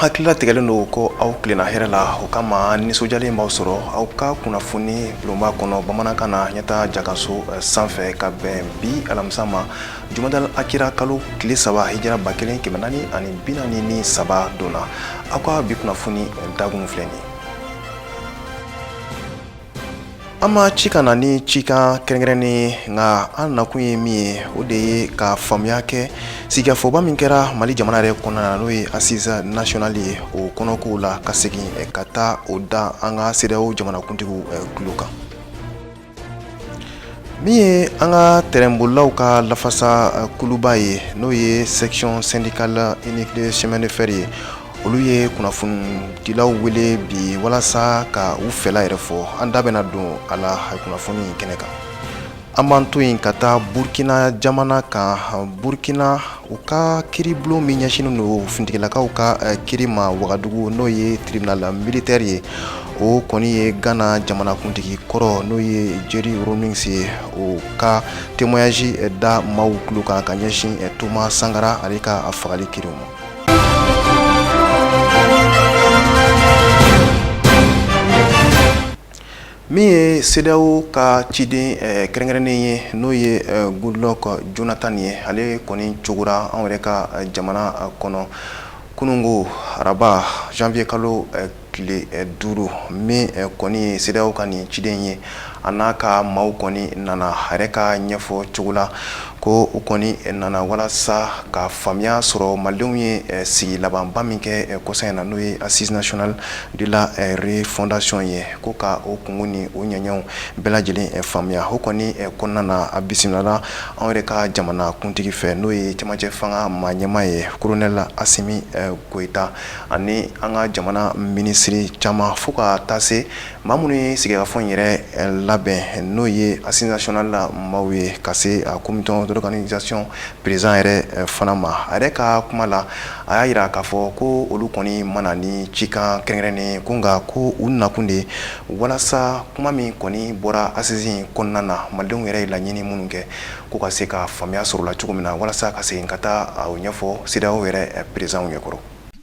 Hakilila tigɛlen don ko aw tilenna hɛrɛ la, o kama nisɔndiyalen b'aw sɔrɔ aw ka kunnafoni bulonba kɔnɔ bamanankan na Ɲɛta Jakaso sanfɛ ka bɛn bi alamisa ma, jumadal akira kalo tile 3, hijira 1443 don na. Aw ka bi kunnafoni dakun filɛ nin ye. An ma ci ka na ni cikan kɛrɛnkɛrɛnnen ye, nka an nakun ye min ye, o de ye ka faamuya kɛ sigikafɔba min kɛra Mali jamana yɛrɛ kɔnɔna na, n'o ye assise nationale ye, o kɔnɔkow la, ka segin ka taa o da an ka CEDEAO jamanakuntigiw tulo kan. Min ye an ka tɛrɛnbolilaw ka lafasa kuluba ye, n'o ye section syndicale unique de chemin de fer ye, olu ye kunnafonidilaw wele bi walasa ka u fɛla yɛrɛ fɔ. An da bɛna don a la kunnafoni kɛnɛ kan. An b'an to yen ka taa Burkina jamana kan. Burkina, u ka kiiribulon min ɲɛsinnen don finitigilakaw ka kiiri ma Wagadugu, n'o ye tribunal militaire ye, o kɔni ye Gana jamanakuntigi kɔrɔ, n'o ye Jerry Rawlings ye, o ka témoignage da maaw tulo kan ka ɲɛsin Thomas Sankara ale ka fagali kiiri ma. Min ye CEDEAO ka ciden kɛrɛnkɛrɛnnen ye, n'o ye Goodluck Jonathan ye, ale kɔni cogora anw yɛrɛ ka jamana kɔnɔ kununko araba, janvier kalo tile 5. Min kɔni ye CEDEAO ka nin ciden ye, a n'a ka maaw kɔni nana, a yɛrɛ ka ɲɛfɔ cogo la, ko u kɔni nana walasa ka faamuya sɔrɔ malidenw ye sigi labanba min kɛ kɔsa in na, n'o ye assise nationale de la refondation ye, ko ka o kungo ni o ɲɛɲɛw bɛɛ lajɛlen faamuya. O kɔni kɔnɔna na, a bisimilala anw yɛrɛ ka jamana kuntigi fɛ, n'o ye cɛmancɛ fanga maa ɲɛmaa ye, colonel Asimi Goyita, ani an ka jamana minisiri caman, fo ka taa se maa minnu ye sigikafɔ in yɛrɛ labɛn, n'o ye assise nationale la maaw ye, ka se a comité d'organisation président yɛrɛ fana ma. A yɛrɛ ka kuma la, a y'a jira k'a fɔ ko olu kɔni ma na ni cikan kɛrɛnkɛrɛnnen ko, nka ko u nakun de walasa kuma min kɔni bɔra assise in kɔnɔna na, malidenw yɛrɛ ye laɲini minnu kɛ, ko ka se ka faamuya sɔrɔ la cogo min na, walasa ka segin ka taa o ɲɛfɔ CEDEAO yɛrɛ présidentw ɲɛkɔrɔ.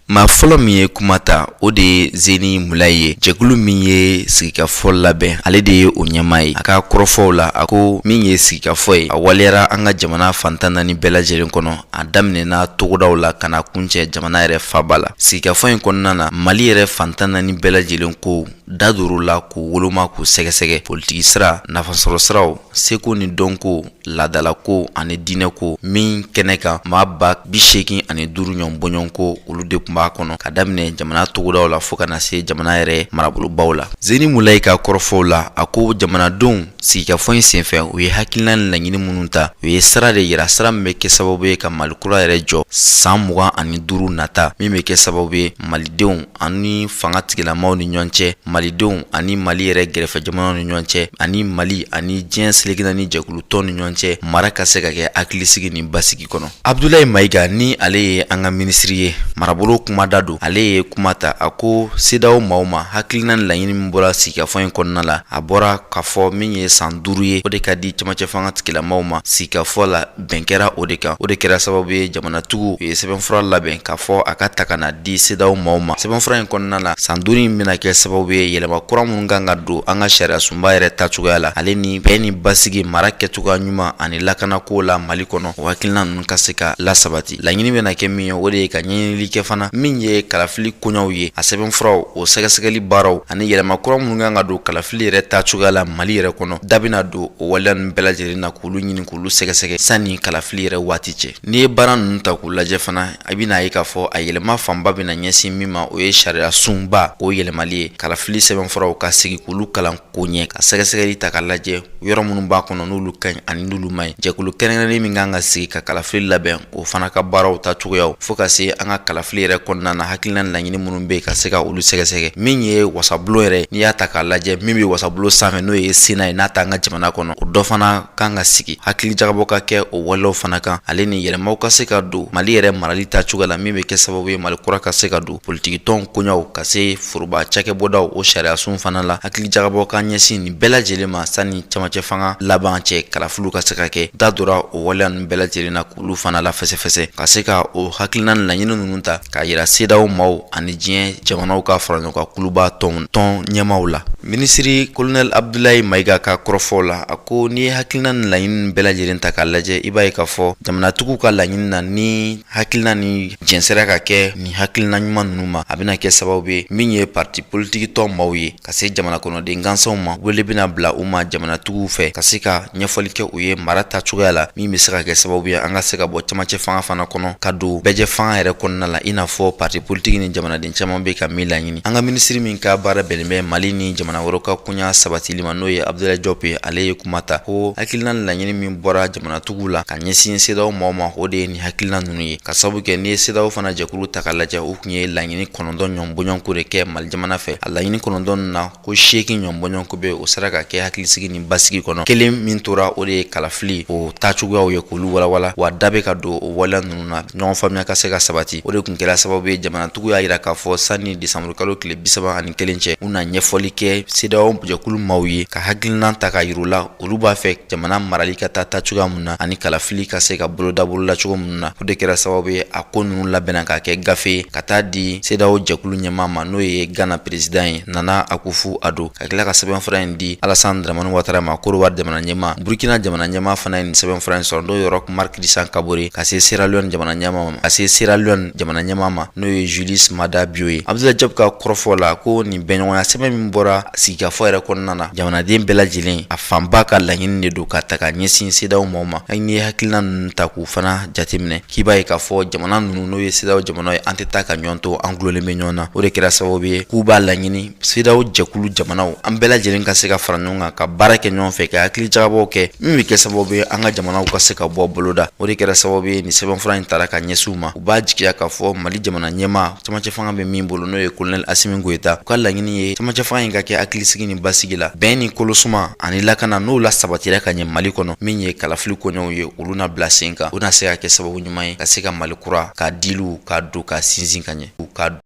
Maa fɔlɔ min ye kuma ta, o de ye Zeni Mulayi ye. Jɛkulu min ye sigikafɔ labɛn, ale de ye o ɲɛmaa ye. A ka kɔrɔfɔw la, a ko min ye sigikafɔ ye, a waleyara an ka jamana fan 14 bɛɛ lajɛlen kɔnɔ. A daminɛna togodaw la ka na kuncɛ jamana yɛrɛ faaba la. Sigikafɔ in kɔnɔna na, Mali yɛrɛ fan 14 bɛɛ lajɛlen ko da dor'u la k'u woloma, k'u sɛgɛsɛgɛ: politiki sira, nafasɔrɔ siraw, seko ni dɔnko, laadalako ani diinɛko. Min kɛnɛ kan, maa 85 ɲɔgɔn bɔɲɔgɔnko, olu de tun b'a kɔnɔ, ka daminɛ jamana togodaw la fo ka na se jamana yɛrɛ marabolobaw la. Zeni Mulayi ka kɔrɔfɔw la, a ko jamanadenw sigikafɔ in senfɛ, u ye hakilina ni laɲini minnu ta, u ye sira de yira, sira min bɛ kɛ sababu ye ka Mali kura yɛrɛ jɔ san 25 nata, min bɛ kɛ sababu ye malidenw ani fanga tigilamaw ni ɲɔgɔn cɛ, malidenw ani Mali yɛrɛ gɛrɛfɛ jamanaw ni ɲɔgɔn cɛ, ani Mali ani diɲɛ seleke naani jɛkulu tɔn ni ɲɔgɔn cɛ, mara ka se ka kɛ hakilisigi ni basigi kɔnɔ. Abudulayi Mayiga, ni ale ye an ka minisiri ye, marabolo kumada don, ale ye kuma ta. A ko CEDEAO maaw ma, hakilina ni laɲini min bɔra sigikafɔ in kɔnɔna la, a bɔra k'a fɔ min ye san 5 ye, o de ka di cɛmancɛ fanga tigilamaw ma. Sigikafɔ la, bɛn kɛra o de kan. O de kɛra sababu ye jamanatigiw ye sɛbɛnfura labɛn k'a fɔ a ka ta ka na di CEDEAO maaw ma. Sɛbɛnfura in kɔnɔna la, san 5 in bɛna kɛ sababu ye yɛlɛma kura minnu kan ka don an ka sariya sunba yɛrɛ tacogoya la, ale ni bɛn ni basigi, mara kɛcogoya ɲuman ani lakanako la Mali kɔnɔ, o hakilina ninnu ka se ka lasabati. Laɲini bɛna kɛ min ye, o de ye ka ɲɛɲinili kɛ fana min ye kalafili koɲaw ye, a sɛbɛnfuraw, o sɛgɛsɛgɛli baaraw ani yɛlɛma kura minnu kan ka don kalafili yɛrɛ tacogoya la Mali yɛrɛ kɔnɔ. Da bɛna don o waleya ninnu bɛɛ lajɛlen na, k'olu ɲini, k'olu sɛgɛsɛgɛ sanni kalafili yɛrɛ waati cɛ. N'i ye baara ninnu ta k'u lajɛ fana, a bɛna ye k'a fɔ a yɛlɛma fanba bɛna ɲɛsin min ma, o ye sariya sunba k'o yɛlɛmali ye, kalafili sɛbɛnfuraw ka sigi k'olu kalan k'o ɲɛ, ka sɛgɛsɛgɛli ta ka lajɛ yɔrɔ minnu b'a kɔnɔ n'olu ka ɲi ani n'olu man ɲi, jɛkulu kɛrɛnkɛrɛnnen min kan ka sigi ka kalafili labɛn, o fana ka baaraw ta cogoyaw, fo ka se an ka kalafili yɛrɛ kɔnɔna na, hakilina ni laɲini minnu bɛ yen, ka se ka olu sɛgɛsɛgɛ. Min ye wasabulon yɛrɛ, n'i y'a ta k'a lajɛ, min bɛ wasabulon sanfɛ, n'o ye Sénat ye, n'a t'an ka jamana kɔnɔ, o dɔ fana kan ka sigi, hakili jagabɔ ka kɛ o waleyaw fana kan, ale ni yɛlɛmaw ka se ka don Mali yɛrɛ marali ta cogoya la, min bɛ kɛ sababu ye Mali kura ka se ka don, politikitɔn koɲaw, ka se foroba cakɛbɔdaw, o sariyasun fana la, hakilijagabɔ ka ɲɛsin nin bɛɛ lajɛlen ma sanni camancɛ fanga laban cɛ, kalafiliw ka se ka kɛ. Da dora o waleya ninnu bɛɛ lajɛlen na k'olu fana lafɛsɛfɛsɛ, ka se ka o hakilina ni laɲini ninnu ta k'a yira CEDEAO maaw ani diɲɛ jamanaw ka faraɲɔgɔnkan kuluba tɔn ɲɛmaaw la. Minisiri Kolonɛli Abudulayi Mayiga ka kɔrɔfɔw la, a ko n'i ye hakilina ni laɲini bɛɛ lajɛlen ta k'a lajɛ, i b'a ye k'a fɔ jamanatigiw ka laɲini na ni hakilina ni jɛnsɛra ka kɛ nin hakilina ɲuman ninnu ma, a bɛna kɛ sababu ye min ye parti politiki tɔn maaw ye ka se jamana kɔnɔden gansanw ma. Wele bɛna bila u ma jamanatigiw fɛ ka se ka ɲɛfɔli kɛ u ye mara ta cogoya la, min bɛ se ka kɛ sababu ye an ka se ka bɔ camancɛ fanga fana kɔnɔ ka don bɛɛjɛ fanga yɛrɛ kɔnɔna la, i n'a fɔ parti politiki ni jamanaden caman bɛ ka min laɲini. An ka minisiri min ka baara bɛnnen bɛ Mali ni jamana wɛrɛw ka koɲa sabatili ma, n'o ye Abudulayi Jɔp ye, ale ye kuma ta ko hakilina ni laɲini min bɔra jamanatigiw la ka ɲɛsin CEDEAO maaw ma, o de ye nin hakilina ninnu ye, ka sababu kɛ n'i ye CEDEAO fana jɛkulu ta k'a lajɛ, u tun ye laɲini 9 ɲɔgɔn bɔɲɔgɔnko de kɛ Mali jamana fɛ. A laɲini 9 na, ko 8 ɲɔgɔn bɔɲɔgɔnko bɛ o sera ka kɛ hakilisigi ni basigi kɔnɔ. Kelen min tora, o de ye kalafili o taacogoyaw ye, k'olu walawala, wa da bɛ ka don o waleya ninnu na, ɲɔgɔn faamuya ka se ka sabati. O de tun kɛra sababu ye jamanatigiw y'a jira k'a fɔ sanni desanburukalo tile 31 cɛ, u na ɲɛfɔli kɛ CEDEAO jɛkulu maaw ye, ka hakilina ta ka yir'u la olu b'a fɛ jamana marali ka taa taa cogoya mun na ani kalafili ka se ka boloda boloda cogo mun na. O de kɛra sababu ye a ko ninnu labɛnna k'a kɛ gafe ye ka taa di CEDEAO jɛkulu ɲɛmaa ma, n'o ye Ghana président ye Nana Akufo Addo, ka tila ka sɛbɛnfura in di Alassane Dramane Ouattara ma, Côte d'Ivoire jamana ɲɛmaa. Burkina jamana ɲɛmaa fana ye nin sɛbɛnfura in sɔrɔ, n'o ye Roch Marc Christian Kabore, ka se Sierra Leone jamana ɲɛmaa ma, ka se Sierra Leone jamana ɲɛmaa ma, n'o ye Julius Maada Bio ye. Abdoulaye Diop ka kɔrɔfɔ la, ko nin bɛnɲɔgɔnya sɛbɛn min bɔra sigikafɔ yɛrɛ kɔnɔna na, jamanaden bɛɛ lajɛlen a fanba ka laɲini de don ka ta ka ɲɛsin CEDEAO maaw ma. N'i ye hakilina ninnu ta k'u fana jateminɛ, k'i b'a ye k'a fɔ jamana ninnu, n'o ye CEDEAO jamana ye, an tɛ taa ka ɲɔgɔn to, an dulonnen bɛ ɲɔgɔn na. O de kɛra sababu ye k'u b'a laɲini CEDEAO jɛkulu jamanaw, an bɛɛ lajɛlen ka se ka fara ɲɔgɔn kan ka baara kɛ ɲɔgɔn fɛ, ka hakili jagabɔw kɛ min bɛ kɛ sababu ye an ka jamanaw ka se ka bɔ boloda. O de kɛra sababu ye nin sɛbɛnfura in taara ka ɲɛsin u ma. U b'a jigiya k'a fɔ Mali jamana ɲɛmaa, camancɛ fanga bɛ min bolo, n'o ye Colonel Assimi Goïta, u ka laɲini ye camancɛ fanga in ka kɛ hakilisigi ni basigi la, bɛn ni kolosuma ani lakana, n'o la sabatira ka ɲɛ Mali kɔnɔ, min ye kalafili koɲɛw ye, olu na bila sen kan, o na se ka kɛ sababu ɲuman ye ka se ka Mali kura ka diliw ka don ka sinsin ka ɲɛ ka.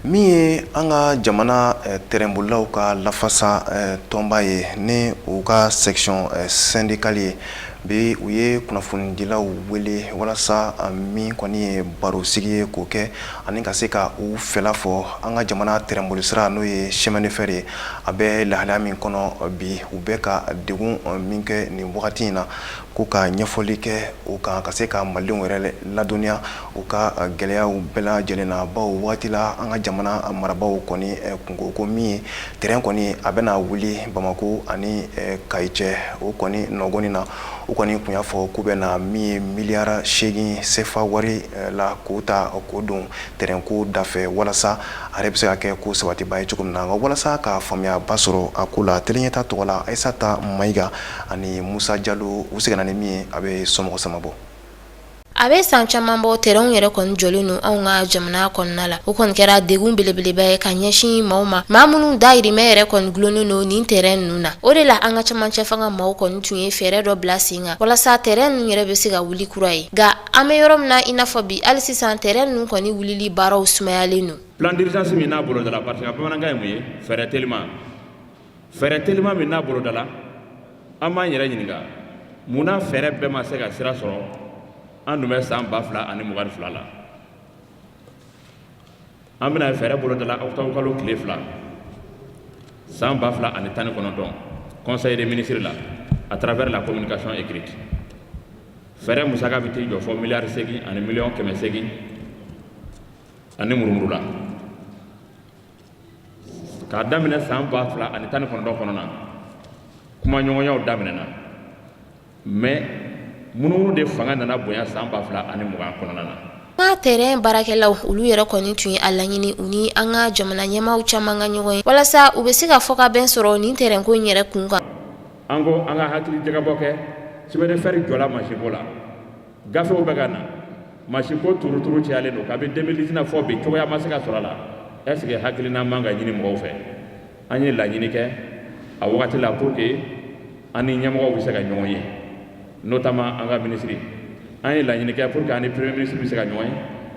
Min ye an ka jamana tɛrɛnbolilaw ka lafasa tɔnba ye, ni u ka section syndicale ye, bi u ye kunnafonidilaw wele walasa min kɔni ye barosigi ye k'o kɛ ani ka se ka u fɛla fɔ an ka jamana tɛrɛnboli sira, n'o ye chemin de fer ye, a bɛ lahalaya min kɔnɔ bi, u bɛ ka degun min kɛ nin wagati in na, ko ka ɲɛfɔli kɛ o kan, ka se ka malidenw yɛrɛ ladɔnniya u ka gɛlɛyaw bɛɛ lajɛlen na, bawo waati la an ka jamana marabaaw kɔni kunko ko min ye tɛrɛn kɔni a bɛna wuli Bamakɔ ani Kayi cɛ, o kɔni nɔgɔni na, u kɔni tun y'a fɔ k'u bɛna min ye miliyari 8 sefa wari la k'o ta k'o don tɛrɛnko dafɛ, walasa a yɛrɛ bɛ se ka kɛ ko sabatiba ye cogo min na. Nka walasa ka faamuyaba sɔrɔ a ko la, Tele Ɲɛta tɔgɔ la, Ayisata Mayiga ani Musa Jalo, u seginna ni min ye, a bɛ somɔgɔ sama bɔ. A bɛ san caman bɔ, tɛrɛnw yɛrɛ kɔni jɔlen don anw ka jamana kɔnɔna la. O kɔni kɛra degun belebeleba ye ka ɲɛsin maaw ma, maa minnu dayirimɛ yɛrɛ kɔni dulonnen don nin tɛrɛn ninnu na. O de la an ka camancɛ fanga maaw kɔni tun ye fɛɛrɛ dɔ bila sen kan walasa tɛrɛn ninnu yɛrɛ bɛ se ka wuli kura ye. Nka an bɛ yɔrɔ min na i n'a fɔ bi, hali sisan tɛrɛn ninnu kɔni wulili baaraw sumayalen don. Plan d'urgence min n'a bolodala, parce que a bamanankan ye mun ye? Fɛɛrɛ telima. Fɛɛrɛ telima min n'a bolodala, an b'an yɛrɛ ɲininka munna fɛɛrɛ bɛɛ ma se ka sira sɔrɔ. An dun bɛ san 2022 la. An bɛna fɛɛrɛ bolodala octobre kalo tile 2 san 2019, conseil des ministres la, à travers la communication écrite. Fɛɛrɛ musaka bɛ t'i jɔ fɔ miliyari 8 ani miliyɔn 800 ani murumuru la. K'a daminɛ san 2019 kɔnɔna, kumaɲɔgɔnyaw daminɛna, mais munumunu de fanga nana bonya san 2020 kɔnɔna na. An ka tɛrɛn baarakɛlaw, olu yɛrɛ kɔni tun ye a laɲini u ni an ka jamana ɲɛmaaw caman ka ɲɔgɔn ye walasa u bɛ se ka fɔ ka bɛn sɔrɔ nin tɛrɛnko in yɛrɛ kun kan. An ko an ka hakili jagabɔ kɛ. Chemin de fer jɔla mansinko la, gafew bɛ ka na, mansinko turuturu cayalen don kabi 2019 fɔ bi, cogoya ma se ka sɔrɔ a la. Est ce que hakilina man ka ɲini mɔgɔw fɛ? An ye laɲini kɛ a wagati la pour que an ni ɲɛmɔgɔw bɛ se ka ɲɔgɔn ye, notamment an ka ministre. An ye laɲini kɛ pour que an ni premier ministre bɛ se ka ɲɔgɔn ye.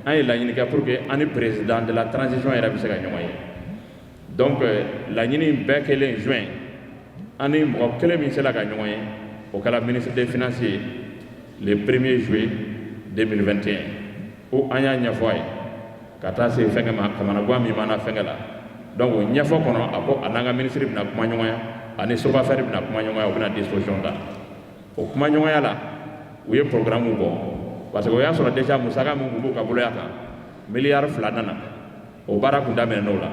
An ye laɲini kɛ pour que an ni président de la transition yɛrɛ bɛ se ka ɲɔgɔn ye. Donc laɲini bɛɛ kɛlen juin, an ni mɔgɔ kelen min sera ka ɲɔgɔn ye, o kɛra ministre des Finances ye le 1er juillet 2021. O an y'a ɲɛfɔ a ye ka taa se fɛnkɛ ma, kamanagan min b'an na fɛnkɛ la. Donc o ɲɛfɔ kɔnɔ, a ko a n'an ka ministre bɛna kuma ɲɔgɔnya, ani Sopafer bɛna kuma ɲɔgɔnya, u bɛna disposition ta. O kuma ɲɔgɔnya la, u ye programme bɔ, parce que o y'a sɔrɔ déjà musaka min tun b'u ka boloya kan, miliyari 2 nana, o baara kun daminɛ n'o la.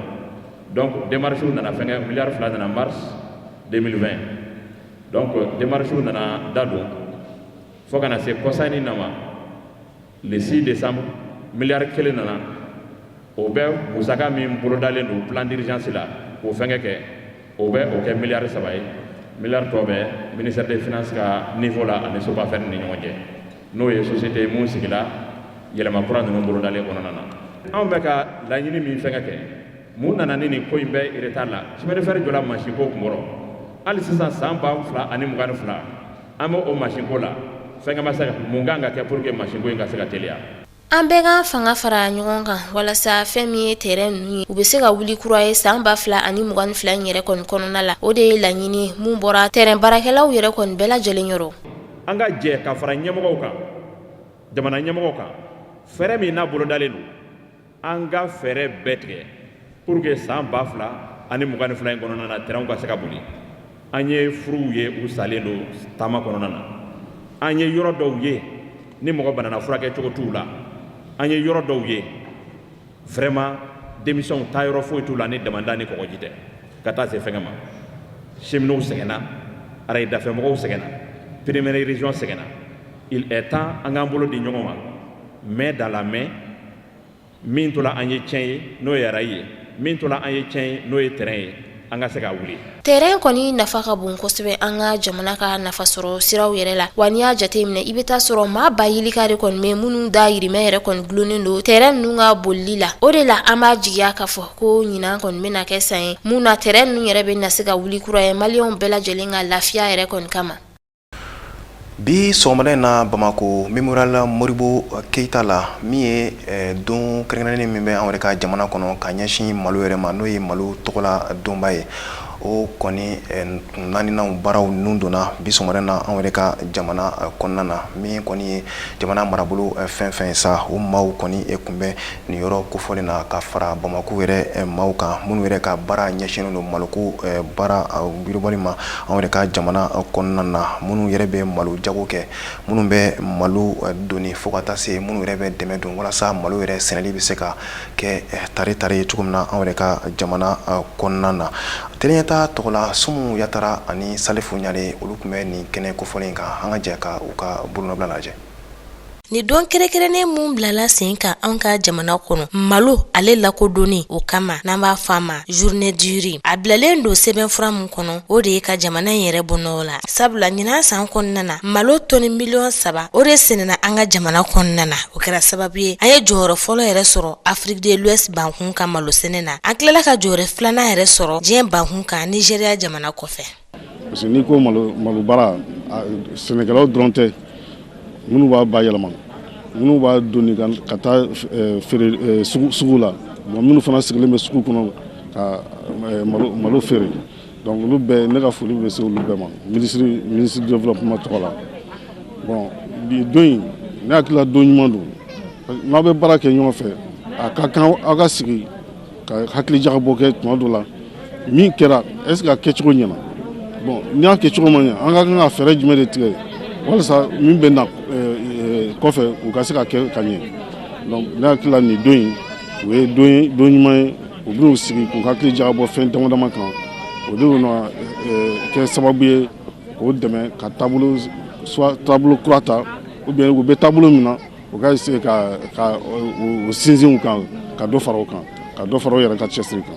Donc démarche nana fɛnkɛ, miliyari 2 nana mars 2020. Donc démarche nana da don fo ka na se kɔsa in na ma, le 6 décembre, miliyari 1 nana. O bɛ musaka min bolodalen don plan d'urgence la k'o fɛnkɛ kɛ, o bɛ o kɛ miliyari 3 ye. Miliyari tɔ bɛ ministère des Finances ka niveau la ani Sopafer ni ɲɔgɔn cɛ, n'o ye société mun sigila yɛlɛma kura ninnu bolodalen kɔnɔna na. Anw bɛ ka laɲini min fɛnkɛ kɛ, mun nana ni nin ko in bɛɛ retard la? Chemin de fer jɔla mansin ko kun kɔrɔ. Hali sisan, san 2022, an bɛ o mansin ko la. Fɛnkɛ ma se ka mun kan ka kɛ pour que mansin ko in ka se ka teliya. An bɛɛ k'an fanga fara ɲɔgɔn kan walasa fɛn min ye terrain ninnu ye, u bɛ se ka wuli kura ye san 2022 in yɛrɛ kɔni kɔnɔna la. O de ye laɲini mun bɔra terrain baarakɛlaw yɛrɛ kɔni bɛɛ lajɛlen yɔrɔ. An ka jɛ ka fara ɲɛmɔgɔw kan, jamana ɲɛmɔgɔw kan, fɛɛrɛ min n'a bolodalen don, an ka fɛɛrɛ bɛɛ tigɛ pour que san 2022 in kɔnɔna na, terrain ka se ka boli. An ye furuw ye, u salen don taama kɔnɔna na. An ye yɔrɔ dɔw ye, ni mɔgɔ banana, furakɛ cogo t'u la. An ye yɔrɔ dɔw ye, vraiment denmisɛnw taa yɔrɔ foyi t'u la ni damanda ni kɔgɔji tɛ. Ka taa se fɛnkɛ ma, cheminots sɛgɛnna, arayi dafɛmɔgɔw sɛgɛnna, première région sɛgɛnna. Il est temps an k'an bolo di ɲɔgɔn ma, main dans la main. Min tola an ye tiɲɛ ye, n'o ye arayi ye, min tola an ye tiɲɛ ye, n'o ye terrain ye, an ka se ka wuli. Terrain kɔni nafa ka bon kosɛbɛ an ka jamana ka nafa sɔrɔ siraw yɛrɛ la. Wa n'i y'a jateminɛ, i bɛ taa sɔrɔ maa ba yirika de kɔni bɛ minnu dayirimɛ yɛrɛ kɔni gulonnen don terrain ninnu ka bolili la. O de la an b'a jigiya k'a fɔ ko ɲinan kɔni bɛna kɛ san ye mun na terrain ninnu yɛrɛ bɛ na se ka wuli kura ye, maliyɛnw bɛɛ lajɛlen ka lafiya yɛrɛ kɔni kama. Bi sɔgɔmada in na, Bamako Mémorial Modibo Keyita la, min ye don kɛrɛnkɛrɛnnen min bɛ an yɛrɛ ka jamana kɔnɔ ka ɲɛsin malo yɛrɛ ma, n'o ye malo tɔgɔla donba ye, o kɔni naaninan baaraw ninnu donna bi sɔgɔmada in na an yɛrɛ ka jamana kɔnɔna na. Min kɔni ye jamana marabolo fɛn fɛn sa, o maaw kɔni tun bɛ nin yɔrɔ kofɔlen na, ka fara Bamako yɛrɛ maaw kan, minnu yɛrɛ ka baara ɲɛsinnen don maloko baara yiribɔli ma an yɛrɛ ka jamana kɔnɔna na, minnu yɛrɛ bɛ malo jago kɛ, minnu bɛ malo doni, fo ka taa se minnu yɛrɛ bɛ dɛmɛ don walasa malo yɛrɛ sɛnɛli bɛ se ka kɛ tari tari ye cogo min na an yɛrɛ ka jamana kɔnɔna na. Teriɲɛta tɔgɔla, Sumu Yatara ani Salifu Ɲare, olu tun bɛ nin kɛnɛ kofɔlen kan. An ka jɛ ka u ka bolonɔbila lajɛ. Ni don kɛrɛnkɛrɛnnen mun bilala sen kan an ka jamana kɔnɔ, malo ale lakodɔnni o kama, n'an b'a fɔ a ma Journée du riz, a bilalen don sɛbɛnfura mun kɔnɔ, o de ye ka jamana in yɛrɛ bɔ nɔgɔ la, sabula ɲinan san kɔnɔna na, malo tɔni miliyɔn 3, o de sɛnɛna an ka jamana kɔnɔna na. O kɛra sababu ye an ye jɔyɔrɔ fɔlɔ yɛrɛ sɔrɔ Afrique de l'Ouest bankun kan malo sɛnɛ na. An tilala ka jɔyɔrɔ filanan yɛrɛ sɔrɔ diɲɛ bankun kan, Nigéria jamana kɔfɛ. Parce que n'i ko malo, malo baara, sɛnɛkɛlaw dɔrɔn tɛ. Minnu b'a bayɛlɛma, minnu b'a doni ka taa feere sugu la, minnu fana sigilen bɛ sugu kɔnɔ ka malo feere, donc olu bɛɛ, ne ka foli bɛ se olu bɛɛ ma ministre développement tɔgɔ la. Bon, bi don in, ne hakili la, don ɲuman don. N'aw bɛ baara kɛ ɲɔgɔn fɛ, a ka kan aw ka sigi ka hakili jagabɔ kɛ tuma dɔ la. Min kɛra, est ce que a kɛcogo ɲɛna? Bon, n'i y'a kɛcogo ma ɲɛ, an ka kan ka fɛɛrɛ jumɛn de tigɛ walasa min bɛ na kɔfɛ, u ka se ka kɛ ka ɲɛ? Donc ne hakili la, nin don in, o ye don ye, don ɲuman ye. U bɛn'u sigi k'u hakili jagabɔ fɛn dama dama kan. O de bɛna kɛ sababu ye k'o dɛmɛ ka taabolo, soit taabolo kura ta, ou bien u bɛ taabolo min na, u ka essayer ka o sinsin u kan, ka dɔ fara o kan, ka dɔ fara u yɛrɛ ka cɛsiri kan.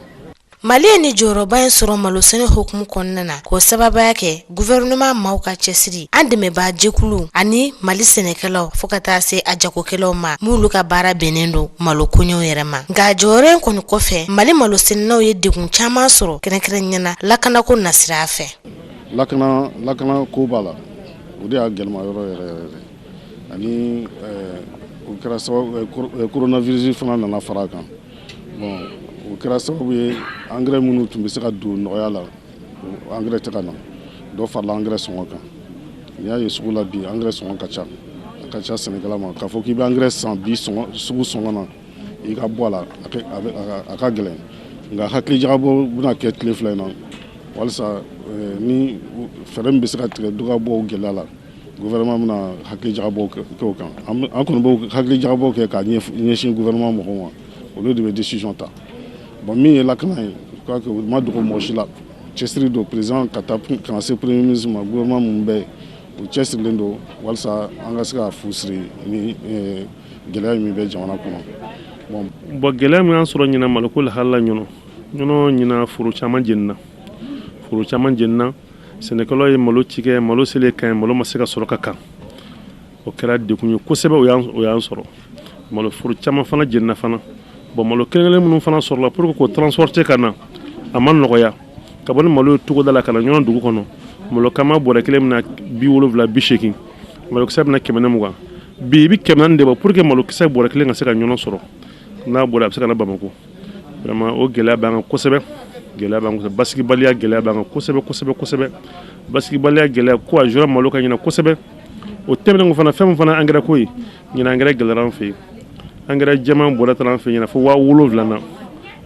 Mali ye ni jɔyɔrɔba in sɔrɔ malosɛnɛ hukumu kɔnɔna na, k'o sababuya kɛ gouvernement maaw ka cɛsiri, an dɛmɛbaa jɛkulu ani Mali sɛnɛkɛlaw, fɔɔ ka taa se a jagokɛlaw ma m'olu ka baara bɛnnen don malo koɲɛw yɛrɛ ma. Nka jɔyɔrɔ in kɔni kɔfɛ, Mali malosɛnɛnaw ye degun caman sɔrɔ, kɛrɛnkɛrɛnnenya lakanako nasira fɛ. Lakana ko b'a la, o de y'a gɛlɛma yɔrɔ yɛrɛ yɛrɛ. Ani o kɛra sababu, coronavirus fana nana fara a kan. Bon, o kɛra sababu ye, engrais minnu tun bɛ se ka don nɔgɔya la, engrais tɛ ka na. Dɔ farala engrais sɔngɔ kan. N'i y'a ye sugu la bi, engrais sɔngɔ ka ca, a ka ca sɛnɛkɛla ma. K'a fɔ k'i bɛ engrais san bi sɔngɔ sugu sɔngɔ na, i ka bɔ a la, a ka gɛlɛn. Nka hakilijagabɔ bɛna kɛ tile 2 in na walasa ni fɛɛrɛ min bɛ se ka tigɛ, dɔ ka bɔ o gɛlɛya la. Gouvernement bɛna hakilijagabɔ kɛ o kan. An kɔni b'o hakilijagabɔ kɛ k'a ɲɛsin gouvernement mɔgɔw ma, olu de bɛ décision ta. Bon, min ye lakana ye, je crois que o ma dogo mɔgɔ si la. Cɛsiri don président ka taa ka na se premier ministre ma, gouvernement mun bɛ yen, u cɛsirilen don walasa an ka se ka fu siri ni gɛlɛya min bɛ jamana kɔnɔ. Bon, bon, gɛlɛya min y'an sɔrɔ ɲinan maloko lahala Ɲɔnɔ, Ɲɔnɔ ɲinan, foro caman jenina, foro caman jenina. Sɛnɛkɛlaw ye malo cikɛ, malo selen ka ɲi, malo ma se ka sɔrɔ ka kan. O kɛra degun ye kosɛbɛ, o y'an sɔrɔ. Malo foro caman fana jenina fana. Bon, malo kelen kelen minnu fana sɔrɔla, pour que k'o transporter ka na, a ma nɔgɔya. Ka bɔ ni malo ye togoda la ka na Ɲɔnɔ dugu kɔnɔ, malo kama bɔrɛ kelen bɛna 70, 80, malokisɛ bɛna 120. Bi i bɛ 400 de bɔ pour que malokisɛ bɔrɛ kelen ka se ka Ɲɔnɔ sɔrɔ. N'a bɔra, a bɛ se ka na Bamakɔ. Vraiment, o gɛlɛya b'an kan kosɛbɛ, gɛlɛya b'an kosɛbɛ. Basigibaliya gɛlɛya b'an kan kosɛbɛ, kosɛbɛ, kosɛbɛ. Basigibaliya gɛlɛya ko a jɔra malo ka ɲinan kosɛbɛ. O tɛmɛnen kɔ fana, fɛn min fana, engrais ko ye, ɲinan engrais gɛlɛyara an fɛ yen. Engrais jɛman bɔrɛ taara an fɛ ɲinan fo 7000 na,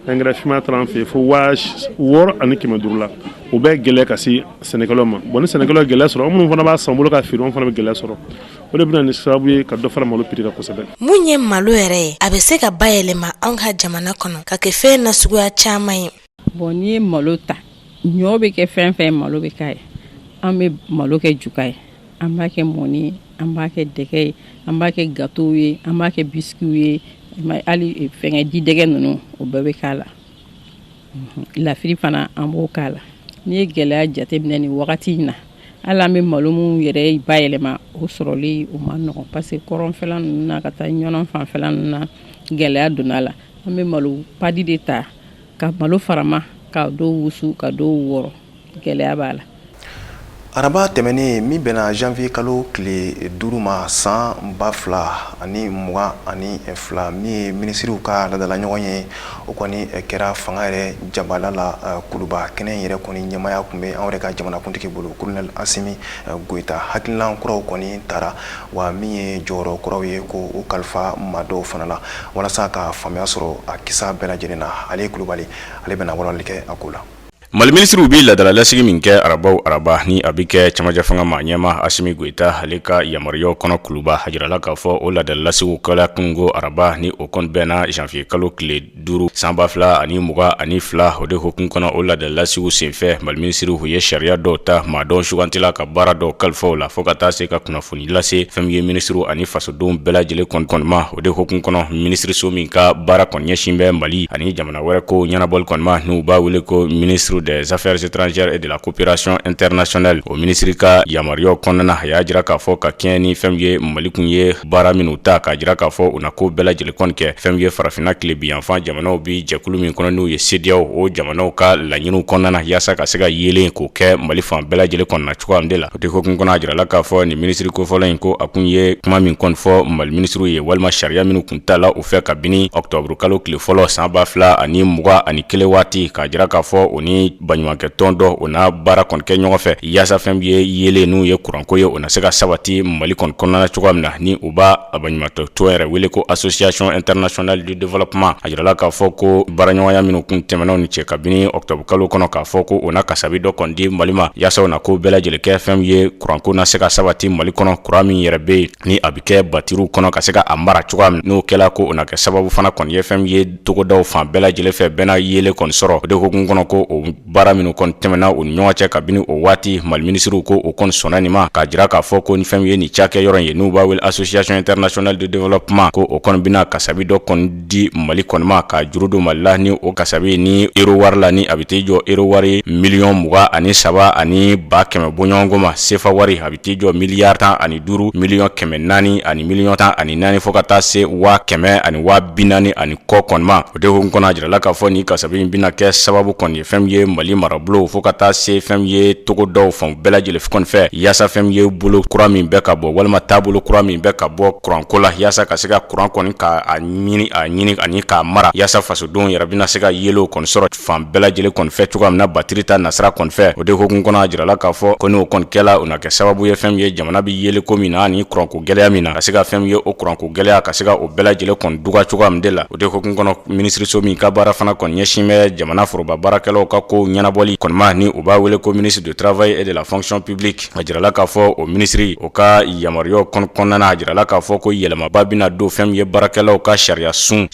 engrais finman taara an fɛ yen fo 6500 la. O bɛ gɛlɛya ka se sɛnɛkɛlaw ma. Bon, ni sɛnɛkɛlaw ye gɛlɛya sɔrɔ, an minnu fana b'a san bolo ka feere, an fana bɛ gɛlɛya sɔrɔ. O de bɛna ni sababu ye ka dɔ fara malo prix kan kosɛbɛ. Mun ye malo yɛrɛ ye? A bɛ se ka bayɛlɛma anw ka jamana kɔnɔ ka kɛ fɛn na suguya caman ye. Bon, n'i ye malo ta, ɲɔ bɛ kɛ fɛn fɛn, malo bɛ k'a ye. An bɛ malo kɛ juga ye, an b'a kɛ mɔni ye, an b'a kɛ dɛgɛ ye, an b'a kɛ gâteau ye, an b'a kɛ biscuit ye, hali fɛngɛ jidɛgɛ ninnu, o bɛɛ bɛ k'a la. Lafiri fana, an b'o k'a la. N'i ye gɛlɛya jateminɛ nin wagati in na, hali an bɛ malo minnu yɛrɛ bayɛlɛma, o sɔrɔli o ma nɔgɔn, parce que kɔrɔnfɛla ninnu na ka taa Ɲɔnɔ fanfɛla ninnu na, gɛlɛya donna a la. An bɛ malo padi de ta ka malo farama ka dɔw wusu, ka dɔw wɔrɔ. Gɛlɛya b'a la. Araba tɛmɛnen min bɛnna janvier kalo tile 5 ma san 2022, min ye minisiriw ka ladala ɲɔgɔn ye, o kɔni kɛra fanga yɛrɛ jabala la Kuluba. Kɛnɛ yɛrɛ kɔni ɲɛmaya tun bɛ an yɛrɛ ka jamanakuntigi bolo, colonel Asimi Goyita. Hakilina kuraw kɔni tara wa, min ye jɔyɔrɔ kuraw ye ko o kalifa maa dɔw fana la walasa ka faamuya sɔrɔ a kisa bɛɛ lajɛlen na. Ale Kulubali, ale bɛna walawalali kɛ a ko la. Mali minisiriw bɛ laadala lasigi min kɛ araba o araba, ni a bɛ kɛ cɛmancɛ fanga maa ɲɛmaa Asimi Goyita ale ka yamaruyaw kɔnɔ Kuluba, a jirala k'a fɔ o laadala lasigiw kɛla kununko araba, ni o kɔni bɛnna janvier kalo tile 5 san 2022. O de hukumu kɔnɔ, o laadala lasigiw senfɛ, Mali minisiriw ye sariya dɔw ta, maa dɔw sugantila ka baara dɔw kalifa u la, fo ka taa se ka kunnafoni lase fɛn min ye minisiriw ani fasodenw bɛɛ lajɛlen kɔni ma. O de hukumu kɔnɔ, minisiriso min ka baara kɔni ɲɛsin bɛ Mali ani jamana wɛrɛ ko ɲɛnabɔli kɔni ma, n'u b'a wele ko ministre des Affaires étrangères et de la coopération internationale, o minisiri ka yamaruyaw kɔnɔna, a y'a jira k'a fɔ ka kɛɲɛ ni fɛn min ye Mali kun ye baara minnu ta, k'a jira k'a fɔ u na ko bɛɛ lajɛlen kɔni kɛ fɛn min ye farafinna tilebinyanfan jamanaw bi jɛkulu min kɔnɔ, n'u ye CEDEAO, o jamanaw ka laɲiniw kɔnɔna, yaasa ka se ka yeelen k'o kɛ Mali fan bɛɛ lajɛlen kɔnɔna cogoya de la. O de hukumu kɔnɔ, a jirala k'a fɔ nin minisiri kofɔlɔ in ko a kun ye kuma min kɔni fɔ Mali minisiriw ye, walima sariya minnu kun tala u fɛ kabini octobre kalo tile fɔlɔ san 2021 waati, k'a jira k'a fɔ o ni baɲumankɛ tɔn dɔ o na baara kɔni kɛ ɲɔgɔn fɛ yaasa fɛn min ye yeelen, n'u ye kuranko ye, o na se ka sabati Mali kɔni kɔnɔna cogoya min na, ni u b'a baɲumankɛ tɔn yɛrɛ wele ko Association internationale du développement. A jirala k'a fɔ ko baaraɲɔgɔnya minnu kun tɛmɛna ni cɛ kabini octobre kalo kɔnɔ, k'a fɔ ko o na kasabi dɔ kɔni di Mali ma yaasa o na ko bɛɛ lajɛlen kɛ fɛn min ye kuranko na se ka sabati Mali kɔnɔ, kuran min yɛrɛ bɛ yen ni a bɛ kɛ batiriw kɔnɔ ka se ka a mara cogoya min, n'o kɛla ko o na kɛ sababu fana kɔni ye fɛn min ye togodaw fan bɛɛ lajɛlen fɛ, bɛɛ na yeelen kɔni sɔrɔ. O de hukumu kɔnɔ, ko o baara minnu kɔni tɛmɛna u ni ɲɔgɔn cɛ kabini o waati, Mali minisiriw ko o kɔni sɔnna nin ma, k'a jira k'a fɔ ko ni fɛn min ye nin cakɛ yɔrɔ in ye, n'u b'a wele Association internationale de développement, ko o kɔni bɛna kasabi dɔ kɔni di Mali kɔni ma, ka juru don Mali la, ni o kasabi ni euro wari la, ni a bɛ t'i jɔ euro wari 23,100 bɔɲɔgɔnko ma, sefa wari a bɛ t'i jɔ miliyari 15 miliyɔn 400 ani miliyɔn 14 fo ka taa se 140,000 ani kɔ kɔni ma. O de hukumu kɔnɔ, a jirala k'a fɔ nin kasabi in bɛna kɛ sababu kɔni ye fɛn min ye Mali marabolo fo ka taa se fɛn min ye togodaw fan bɛɛ lajɛlen kɔni fɛ, yaasa fɛn min ye bolo kura min bɛ ka bɔ walima taabolo kura min bɛ ka bɔ kuranko la, yaasa ka se ka kuran kɔni ka a ɲini ani k'a mara, yaasa fasodenw yɛrɛ bɛna se ka yeelen kɔni sɔrɔ fan bɛɛ lajɛlen kɔni fɛ cogoya min na batiri ta nasira kɔni fɛ. O de hukumu kɔnɔ, a jirala k'a fɔ ko n'o kɔni kɛla, o na kɛ sababu ye fɛn min ye jamana bɛ yeelenko min na ani kuranko gɛlɛya min na, ka se ka fɛn min ye o kuranko gɛlɛya ka se ka o bɛɛ lajɛlen kɔni duga cogoya min de la. O de hukumu kɔnɔ, minisiriso min ka baara fana kɔni ɲɛsin bɛ jamana foroba baarakɛlaw ka kow ɲɛnabɔli kɔni ma, ni u b'a wele ko ministre du travail et de la fonction publique, a jirala k'a fɔ o minisiri o ka yamaruyaw kɔnɔna na, a jirala k'a fɔ ko yɛlɛmaba bɛna don fɛn min ye baarakɛlaw ka sariyasun